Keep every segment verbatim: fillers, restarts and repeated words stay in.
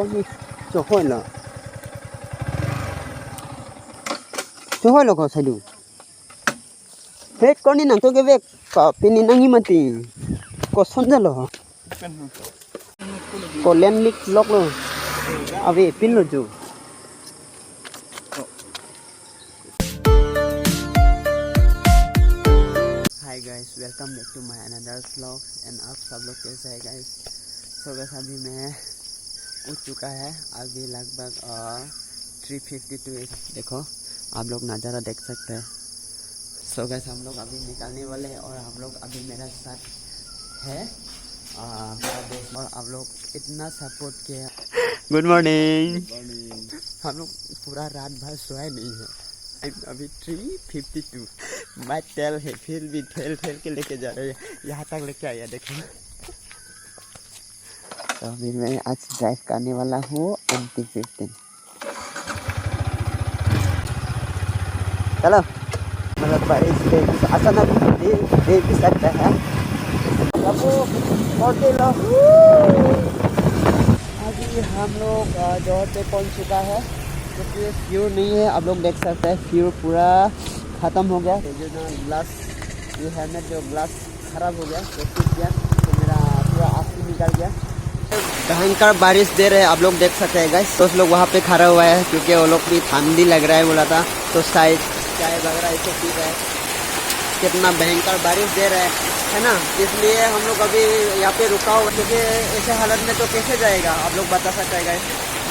Chohoi lo. Chohoi lo ko saidu. Hek, koni nangtum kevek, ko pini nangji mati. Koson jalo. Ko len lik lok lo. Ave pin lo jo. Hi guys, welcome back to my another vlog and आप सब लोग कैसे हैं guys? So guys, अभी मैं उठ चुका है, अभी लगभग थ्री फिफ्टी टू है। देखो, आप लोग नज़ारा देख सकते हैं। So guys, हम लोग अभी निकलने वाले हैं और हम लोग अभी मेरा साथ है, आ, मेरा दोस्त, और आप लोग इतना सपोर्ट किया। Good morning. Good morning. हम लोग पूरा रात भर सोया नहीं है। टाइम अभी थ्री फिफ्टी टू। मैं ठेल है, फिर भी ठेल ठेल के लेके जा रहे हैं। यहाँ तक लेके आया, देखो। तो अभी मैं आज ड्राइव करने वाला हूँ एम टी फिफ्टीन। चलो, मतलब बारिश दे, अचानक दे, दे भी सकता है। बाबू, बहुत देर लो। अभी हम लोग, अ, जोहर पे पहुंच चुका है, क्योंकि फ्यूल नहीं है। आप लोग देख सकते हैं, फ्यूल पूरा खत्म हो गया। ये जो ना ग्लास, ये हेलमेट जो ग्लास खराब हो गया, तो टूट गया, तो मेरा पूरा आंसू निकल गया। भयंकर बारिश दे रहे, आप लोग देख सकते हैं गाइस। दोस्त लोग वहाँ पे खड़ा हुआ है, क्योंकि वो लोग भी ठंडी लग रहा है बोला था, तो शायद चाय वगैरह ऐसे पी रहे हैं। कितना भयंकर बारिश दे रहा है, है ना? इसलिए हम लोग अभी यहाँ पे रुका हुआ, क्योंकि ऐसे हालत में तो कैसे जाएगा, आप लोग बता सकते हैं guys.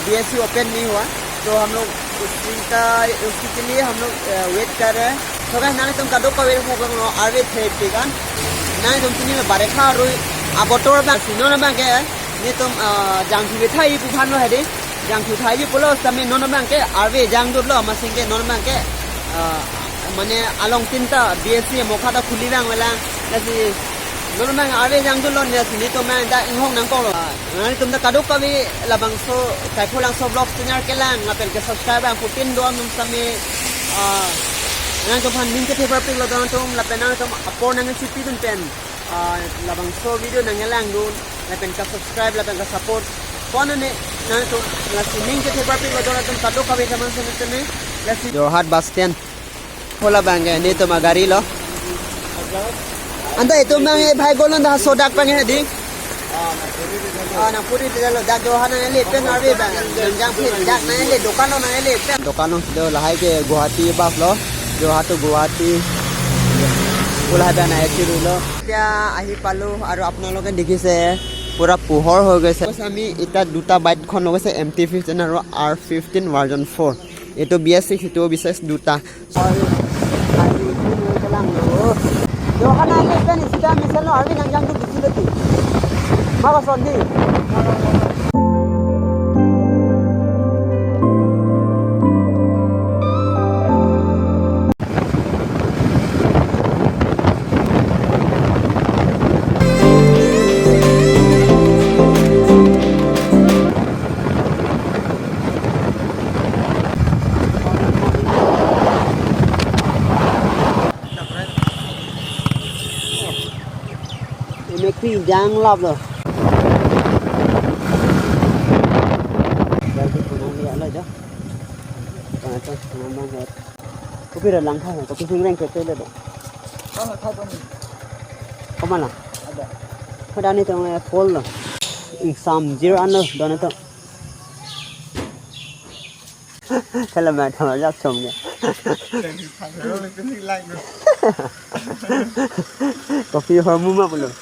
B S C open नहीं हुआ, तो हम लोग उसका, उसके लिए हम लोग, अ, वेट कर रहे हैं। So guys, nangtum kadokave mo kong no arve the tigan. Nangtum tini lo barekha arui abotor bang sino na bang ke, nelitum, ah, jangthu bethai pu aphan lo hedi. Jangthu thai pulo sami non bang ke arve jangdut lo, masing ke non bang ke, ah, mane along tinta B S C mokha ta khuli bang velang. Lasi non bang arve jangdut lo, lasi nelitum ta inghong nangkok lo. Nangtum ta kadokave labangso Kaipholangso Vlog channel kelang lapen ke subscribe ang putin do anum sami, ah, nangtum aphan ning kethe parpik lo don atum lapen nangtum apor nangchipidun pen, ah, labangso video nanglangdun lapen ka subscribe lapen ka support. Pon ne nangtum lasi ning kethe parpik lo don atum kadokave saman sene sene lasi Jorhat bus stand. Hola bang ke, nelitum agari lo. Anta itum bang e bhai golon dah sodak bang e di. Ah, nangpuri di lo, dak Jorhat nangle pen arve bang. Nangjang phi dak nangle, dokan lo nangle pen. Dokan lo do lahai ke Guwahati bus lo. Jorhat to Guwahati. Pula dah na eti lo. এতিয়া আহি পালো আৰু আপোনালোকে দেখিছে পুৰা পোহৰ হৈ গৈছে। আমি এতিয়া দুটা বাইকখন লৈ গৈছে, এম টি ফিফটিন আৰু আৰ ফিফটিন ভাৰ্জন ফ'ৰ। এইটো বি এছ ছিক্স, সেইটো বি এছ ছিক্স দুটা। Johan, nangle pen isi ta mesen lo, arve nangjangdut isi lo ti. Ma koson di. Eme kri jang lap lo. Jadi punang dia lo jo. Tengah tu punang bang het. Kopi dah langkha, kopi singreng kete le do. Kau nak khai kau ni? Kau mana? Ada. Kau dah ni tu, eh, pol lo. Ingsam jir ano, dah ni tu. Kalau main sama jak chom ya. Kopi hormu mah belum.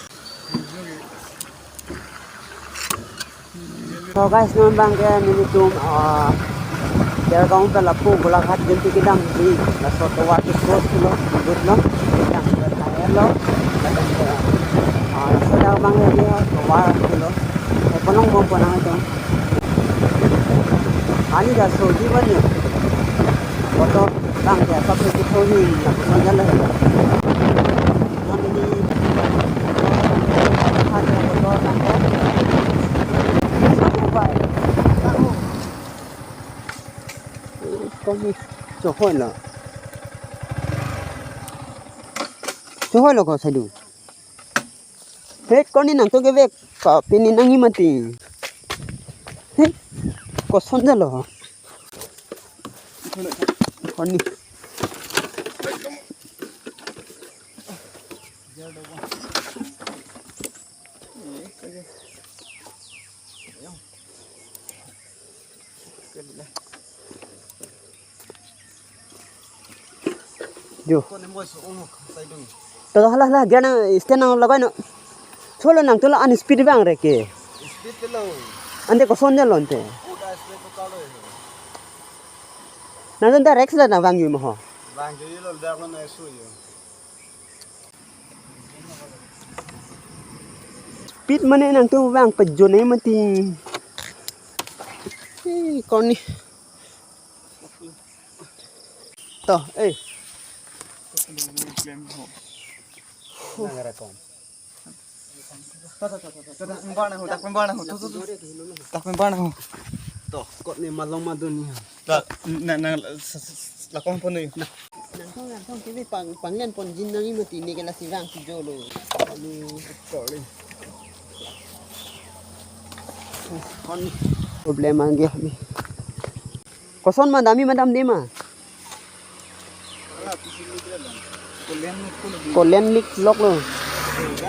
So guys, non bang ke nelitum, ah, Dergaon ta lapu Golaghat ginti kedam di, laso tovar ke cross lo, dut lo, kedam ke tayar lo, lapen ke, ah, laso dak bang ke dia tovar lo, eh, ponong bom ponang itu. Ani dah so di mana? Foto bang ke apa tu kita ni, lapu sanjal lah. Kami chohoi lo. Chohoi lo ko saidu. Hek, koni nangtum kevek, ko pini nangji mati. Hek, koson jalo. Koni. Jo. To hala hala gear nang stand nang lagai no. Solo nangtum la an speed bang reke. Speed lo. Ante koson jalo ante. Udah speed betul lo. Nangtum direct la nang vangji ma ho. Vangji lo dak lo na su yo. Speed mane nangtum vang pejon e mati. Eh, koni. To, eh. Nang rekam. Dak pembar na ho, dak pembar na ho. To, to, to. Dak pembar na ho. To, kot ne malong madun ni. Dak, na, na, sa, sa, sa, lakong pon ni. Nangtum, nangtum, kebe pang, panglen ponji nang imati ne kela sirang si jolo. Alu, sorry. Kon problem age ni. Koson ma dam-i ma damde ma. Kolen lik lok lo.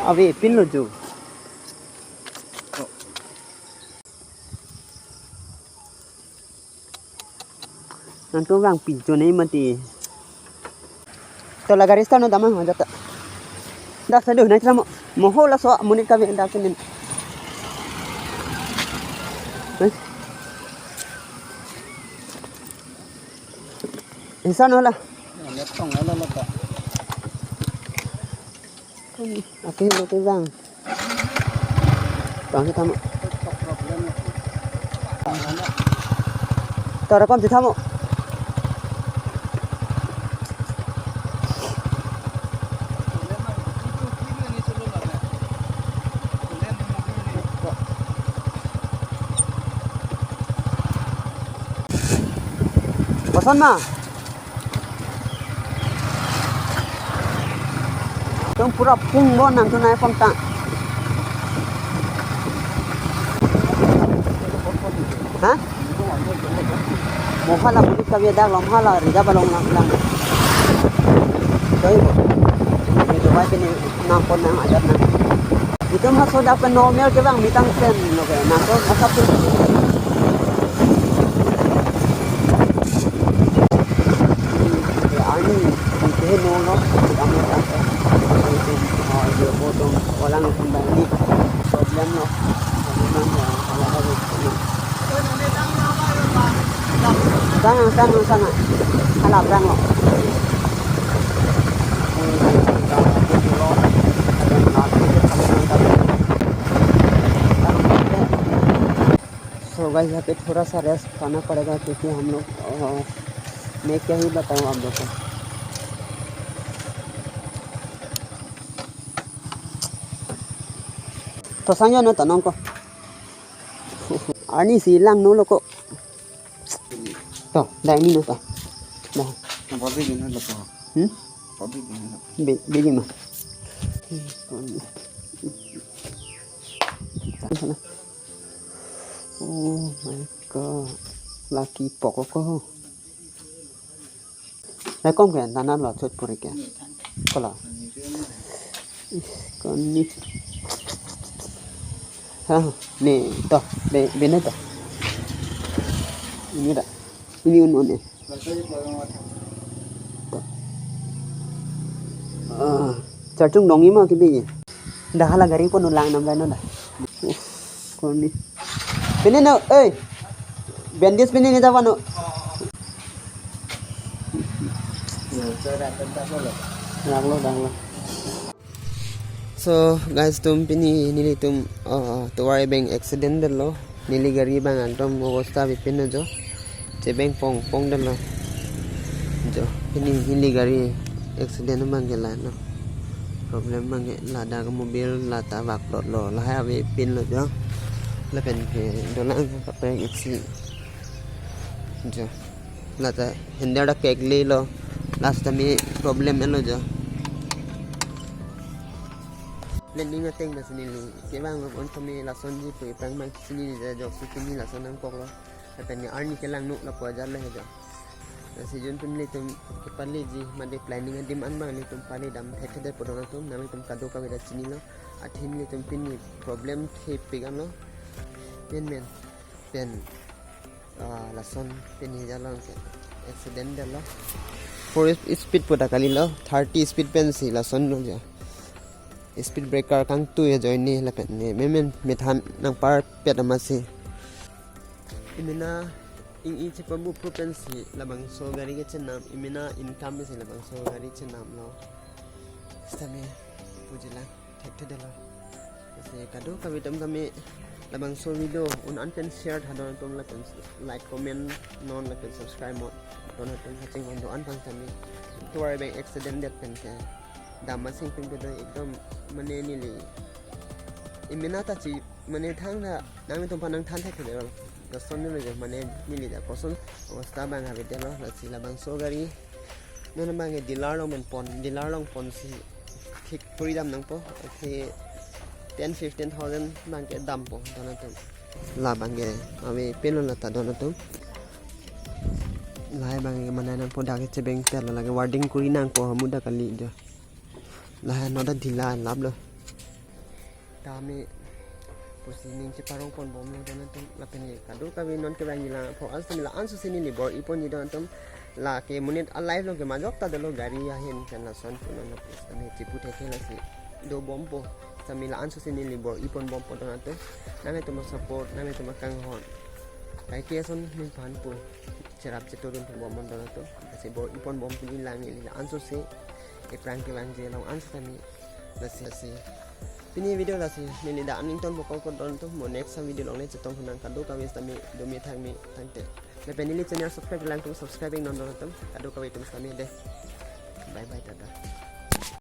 Ave pin lo jo. Nangtum vang pejon e mati. To la gari stand no dam ho jata. Dak sadu nai tramo. Moho laso monit kave dak sinin. Eh? Insan wala. Letong wala lata. Ake lo ke vang. Vang kita mo. Tara kom kita mo. Koson ma. Tum pura pung bon nangtum nai pon ta. Ha? Mo hala bulik kave dak lom hala rida balong lang lang. Doi bo. Ini dua kini nang pon nang ajat nang. Itum ha soda pen normal ke bang mitang sen lo ke. Nangtum asap tu. Ani, ante no no, kami tangke. Itu, oh, dia potong orang yang kembali. Problem lo. Memang ya, kalau harus. Sana, sana, sana. Hala, berang lo. So guys, यहाँ पे थोड़ा सा रेस्ट खाना पड़ेगा, क्योंकि हम लोग, अ, मैं क्या ही बताऊँ आप लोग को। To sangyo no tanong ko. Arnisi lang no lo ko. To, dak ini no to. Dah. Apa beli ni lo ko? Hmm? Apa beli ni lo? Be-, beli ma. Oh my God. Laki pok ko. Nai kom ke nana lo chot puri ke. Kola. Ih, koni. Ha, ne to, be, bene to. Ini dak. Ini un un eh. Ah, charchung dong ima kibi. Dah hala gari pon ulang nam dah no dah. Koni. Pini no, eh. Bandage pini ni tapa no. Danglo, danglo. So guys, tum pini nelitum, uh, tovar abang accident lo. Neli gari abang ekdom obosta bipin lo jo. Chebeng pong pong dolo. Jo, pini neli gari accident abang ke la no. Problem abang ke ladak mobil lata vaklot lo. Lahai ave pin lo jo. Lapen ke dolang kaprek isi. Jo. Lata handle ta kekle lo. Last time problem lo jo. Landing ateng ta si neli. Kevang lo pon kami lasonji pu ipang mang si neli ja jok si pini lason nangkok lo. Lapen ne arni kelang nu lapu ajat le he jo. Lasi jun pin nelitum kepaleji mate planning adim an abang nelitum paledam thekthedet po don atum, nanglitum kadokave ta chinilo. Athe nelitum pini problem thepik anlo. Menmen pen, ah, lason pini jalong ke accident detlo. Four speed pu ta kalilo, thirty speed pensi lasonlo jo. Speed breaker kangtui ajoine lapen ne menmen methan nangparpet amatsi. Imena ing-i chepabu pro pensi labangso gari kechenam, imena income si labangso gari chenamlo. Sitame pujilang, thekthedetlo. Lasi kadokave atum tame labangso video un-an pen share tha don atum, lapen like, comment non, lapen subscribe non don atum, kachinghon do-an abang tame. Tovar abang accident det pen ke dam asing pin kedo ekdom mane neli imena ta chi mane thangta nanglitum aphan nangthan thekthedet. Lason neli jo mane neli ta koson obostha abang havedetlo. Lasi labangso gari non abang ke dealer along pen pon, dealer along ponsi thik puridam nangpo. Athe ten fifteen thousand abang ke dampo don atum. La abang ke ave pelo lata don atum. Lahai abang ke manai nangpo, dak kechebeng telo, lake warding kuri nangpo hamuda kali jo. Lahai noda dhila laplo. Tame pusi ning cheparong ponbomlo don atum. Lapen ke kadokave non kevangji lang apor asitame la-an sosi neli bor-i ponji don atum. Lake monit a-life along ke majok ta dolo gari ahin pen lason pu non apus tame chipu thekhe lasi dobompo. Sitame la-an sosi neli bor-i ponbompo don atum. Nanglitum a-support, nanglitum akanghon kaike ason nangphan pu cherap cheturun pu bomnon don atum. Lasi bor-i ponbom pini lang neli la-an sosi. Ephrang kevangji along an sitame. Lasi, lasi pini video lasi neli dak aning ton bokol ko don atum, mo next video along le chetong honang, kadokave sitame do me thang me tangte. Lapen neli channel subscribe lang atum subscribe non don atum, kadokave atum sitame dei. Bye bye, tata.